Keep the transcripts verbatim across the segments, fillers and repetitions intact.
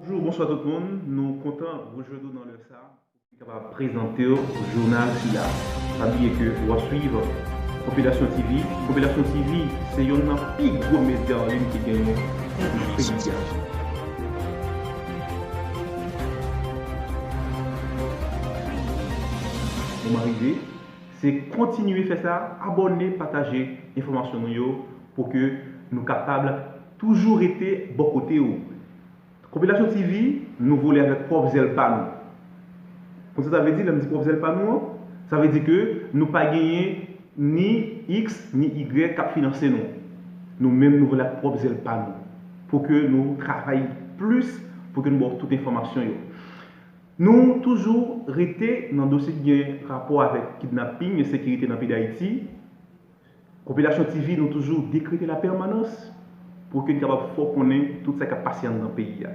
Bonjou, bonswa tout moun. Nou kontan rejwenn nou nan lè sa a pou nou kapab prezante w jounal sila. Pa bliye ke w ap swiv Konpilasyon T V. Konpilasyon T V se yonn nan pi gwo medya an liy ki genyen nan peyi a. Moman rive, se kontinye fè sa, abòne, pataje enfòmasyon nou yo pou ke nou kapab toujou rete bò kote w. Konpilasyon T V, nou vole avèk pwòp zèl pa nou. Konn sa sa vle di lè m di pwòp zèl pa nou an? Sa vle di ke nou pa genyen ni X ni Y k ap finanse nou. Nou menm, nou vole ak pwòp zèl pa nou pou ke nou travay plis, pou ke nou ba w tout enfòmasyon yo. Nou toujou rete nan dosye ki gen rapò avèk kidnaping, ensekirite nan peyi Dayiti. Konpilasyon T V, nou toujou dekrete lapèmanans pou ke n kapab fè w konnen tout sa k ap pase anndan peyi a.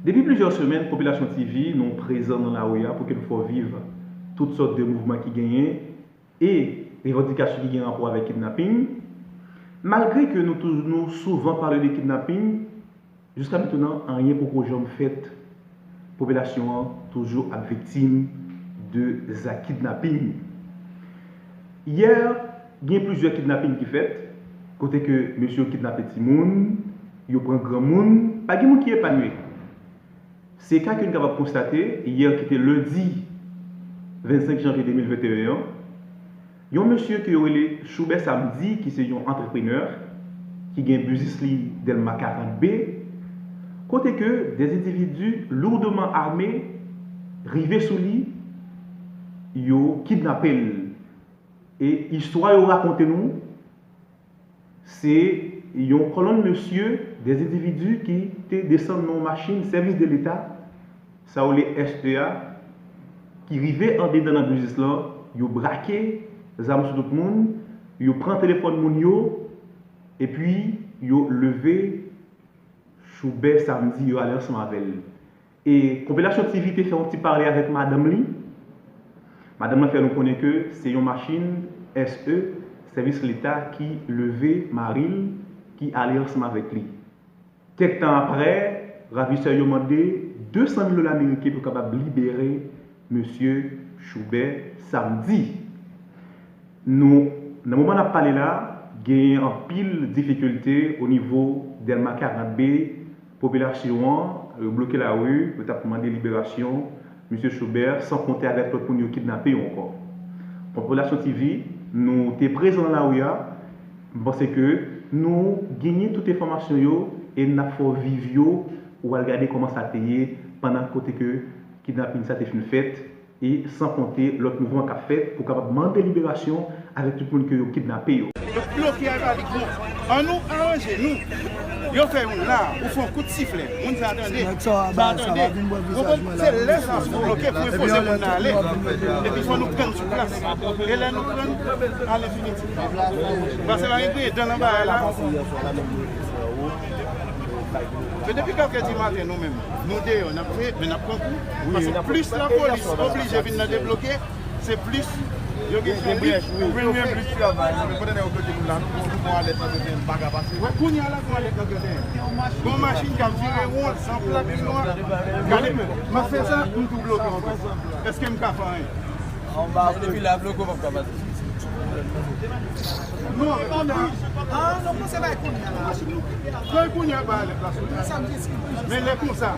Depi plizyè semèn, Konpilasyon T V, nou prezan nan lari a pou ke n fè w viv tout sòt de mouvman ki genyen e revandikasyon ki gen rapò avèk kidnaping. Malgre ke nou tou-, nou souvan pale de kidnaping, jiska mentnan, anyen poko janm fèt. Popilasyon an toujou ap viktim de zak kidnaping. Yè, gen plizyè kidnaping ki fèt, kote ke mesye yo kidnape timoun, yo pran granmoun, pa gen moun ki epanye. Se ka ke n kapab konstate, yè ki te lendi vennsenk janvye de mil venteyen an, yon mesye ke yo rele Choubè Samdi, ki se yon antreprenè, ki gen biznis li Dèlma karant B, kote ke des individus lourdement armés rive sou li, yo kidnape l. E istwa yo rakonte nou, se yon kòlonn mesye, des individus ki te desann nan yon machin sèvis de leta, sa yo rele S E a, ki rive andedan nan biznis lan, yo brake zam sou tout moun, yo pran telefòn moun yo, epi yo leve Choubè Samdi, yo ale ansanm avè l. E Konpilasyon T V te fè yon ti pale avèk madanm li. Madanm lan fè nou konnen ke se yon machin S E, sèvis leta, ki leve mari l, ki ale ansanm avèk li. Kèk tan aprè, ravisè yo mande de san mil dola ameriken pou kapab libere mesye Choubè Samdi. Nou, nan moman n ap pale la, genyen anpil difikilte o nivo Dèlma karant B, popilasyon an, yo bloke lari, yo t ap mande liberasyon mesye Choubè, san konte avèk lòt moun yo kidnape yo ankò. Konpilasyon T V, nou te prezan nan lari a, m panse ke nou genyen tout enfòmasyon yo e n ap fè w viv yo, ou al gade kòman sa te ye pandan kote ke kidnaping sa te fin fèt. E san konte lòt mouvman k ap fèt pou kapab mande liberasyon avèk tout moun ke yo kidnape yo. Yo bloke Ayvalik, non. Annou aranje nou. Yo fè youn la, ou fè yon kout siflè. Moun sa tande. Sa tande. Ou konprann? Se lè sa sou bloke pou enpoze moun nan ale. Epi fò nou pran sou plas. E lè nou pran, alenfinitif. Paske la, gen dan nan bagay la. Men depi katrè di maten, nou menm, nou deyò, n ap fè, men n ap pran kou. Paske plis lapolis oblije vin nan debloke, se plis yo gen chans pou yo fè. Vin gen plis travay. Men pandan yo bloke nou la, nou pran kou, alèt nan tenten, pa ka pase. Wè, kounye a la, gon alèt nan tenten. Gon machin k ap vire won, san plak, li nwa. Gade, m ap fè sa, m tou bloke ankò. Èske m ka fè anyen? Anba, depi la bloke, w p ap ka pase. Non, men kounye a. Ah, non, kòmanse bay kounye a la. Bay kounye a, bay alèt la sou li. Men lè konsa,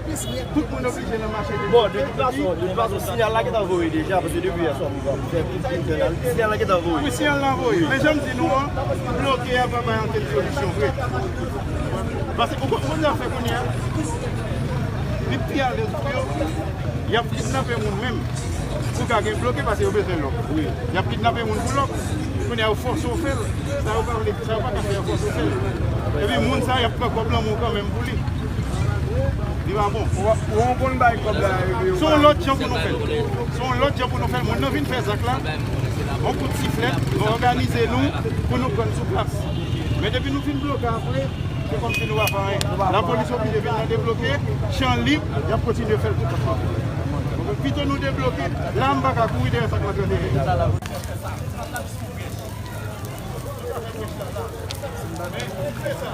tout moun oblije nan mache. Bon, de tout fason, de tout fason, siyal la gentan voye deja, paske depi yè swa, nou pa fè tout, tout fè la, siyal la gentan voye. Wi, siyal la voye. Men jan m di nou an, bloke a pa bay ankenn solisyon vre. Paske ou konn sa y ap fè kounye a? Li pi alèz pou yo. Y ap kidnape moun menm. Pou ka gen bloke paske yo bezwen lòk. Wi. Y ap kidnape moun pou lòk. Kounye a yo fòse w fè l. Sa yo pa vle, sa yo pa ka fè, yo fòse w fè l. Epi moun sa, y ap pran kòb lan men w kanmenm pou li. Li pa bon. Ou, ou konn bay kòb la, epi yo... Se yon lòt jan pou nou fè l. Se yon lòt jan pou nou fè l. Moun nan vin fè zak la. Yon kout siflèt, nou òganize nou pou nou pran l sou plas. Men depi nou fin bloke apre, se kòmsi nou pa fè anyen. Lapolis oblije vin nan debloke, chan lib, y ap kontinye fè l tout kote. Pito nou debloke, la m pa ka kouri dèyè sa k nan tande. Men, se sa.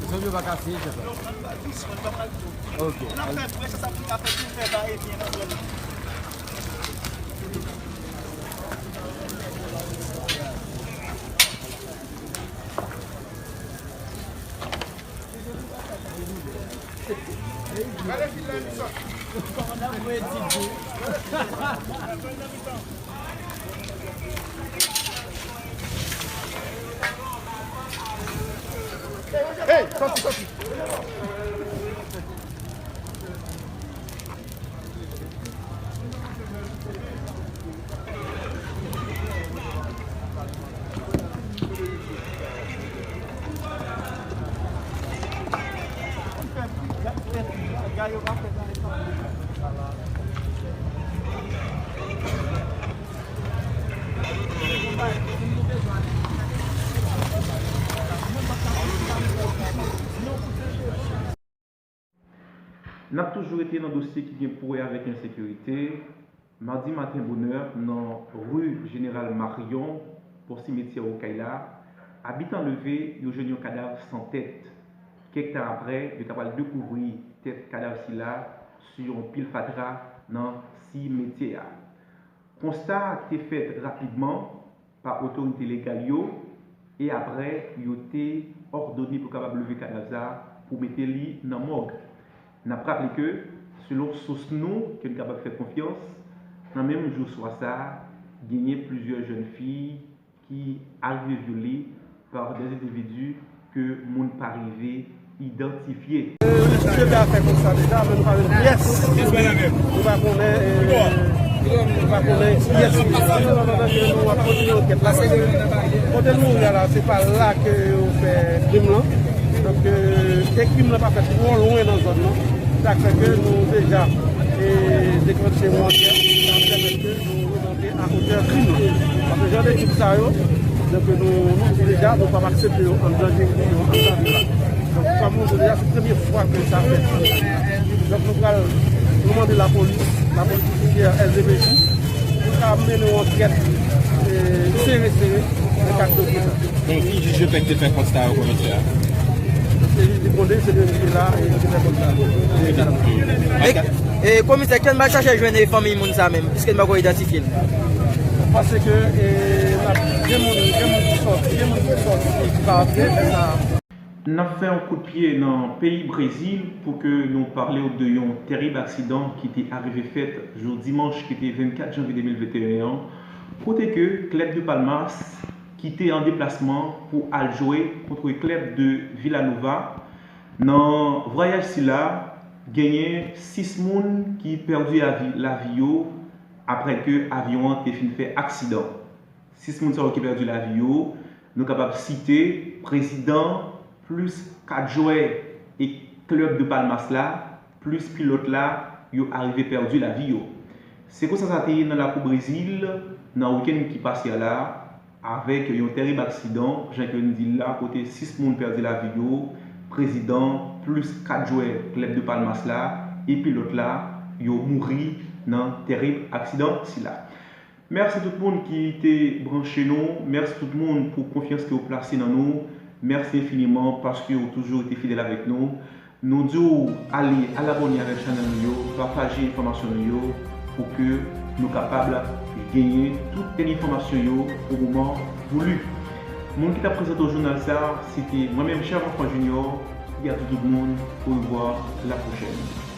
Zòt yo pa kase, se sa. Ok. Hey, sòti, sòti. N ap toujou rete nan dosye ki gen pou wè avèk ensekirite. Madi maten bonè, nan ri Jeneral Marion, bò simetyè Okay la, abitan leve, yo jwenn yon kadav san tèt. Kèk tan aprè, yo ta pral dekouvri tèt kadav sila sou yon pil fatra nan simetyè a. Konsta a te fèt rapidman pa otorite legal yo, e aprè, yo te òdone pou kapab leve kadav sa pou mete li nan mòg. N ap raple ke, selon sous nou, ke n kapab fè konfyans, nan menm jou swa sa a, genyen plizyè jèn fi ki arive vyole pa de endividi ke moun pa rive idantifye. Mesye te afè konsa deja, men nou pa jwenn pyès. Nou pa konnen, eh, nou pa konnen kiyès ki fè sa. Pandan ke nou ap kontinye ankèt la, paske kote l mouri a la, se pa la ke yo fè krim lan. Donk, eh, ke krim lan pa fèt twò lwen nan zòn nan. Sa k fè ke nou deja, eh, deklanche yon ankèt, sa ap pèmèt ke nou a otè krim nan. Paske jan de krim sa yo, donk nou, nou di deja, nou p ap aksepte yo anndan jiridiksyon, anndan vil la. Donk, kòm nou di deja, se premye fwa ke sa fèt. Donk, nou pral, nou mande lapolis, lapolis jidisyè, S D P J, pou l ka mennen yon ankèt, eh, sere, sere, nan kad dosye sa. Donk, ki jij yo fèk te fè konsta yo, komisè a? Se jij Ligonde, se li menm ki te la, e ki te fè konsta. E, e, komisè, kè n pral chache jwenn fanmi moun sa menm, piske n poko idantifye l. Paske, e, n ap, gen moun, gen moun ki sòti, gen moun ki sòti, ki pa antre, men sa. N ap fè yon kout pye nan peyi Brezil pou ke nou pale w de yon tèrib aksidan ki te arive fèt jou dimanch ki te vennkat janvye de mil venteyen an, kote ke klèb de Palmas ki te an deplasman pou al jwe kont klèb de Vila Nova. Nan vwayaj sila, genyen sis moun ki pèdi lavi, lavi yo aprè ke avyon an te fin fè aksidan. Sis moun sa yo ki pèdi lavi yo, nou kapab site prezidan plis kat jwè e klèb de Palmas la, plis pilòt la, yo arive pèdi lavi yo. Se konsa sa te ye nan lakou Brezil, nan wikenn ki pase a la, avèk yon tèrib aksidan, jan ke n di l la, kote sis moun pèdi lavi yo, prezidan, plis kat jwè klèb de Palmas la, e pilòt la, yo mouri nan tèrib aksidan sila. Mèsi tout moun ki te branche nou. Mèsi tout moun pou konfyans ke w plase nan nou. Mèsi enfiniman paske w toujou rete fidèl avèk nou. Nou di w ale al abòne avèk chanèl nou yo, pataje enfòmasyon nou yo pou ke nou kapab genyen tout dènye enfòmasyon yo o moman voulu. Moun ki t ap prezante w jounal sa, se te mwen menm, Shervan Franc Junior, ki di a tout moun, orevwa, la pwochèn.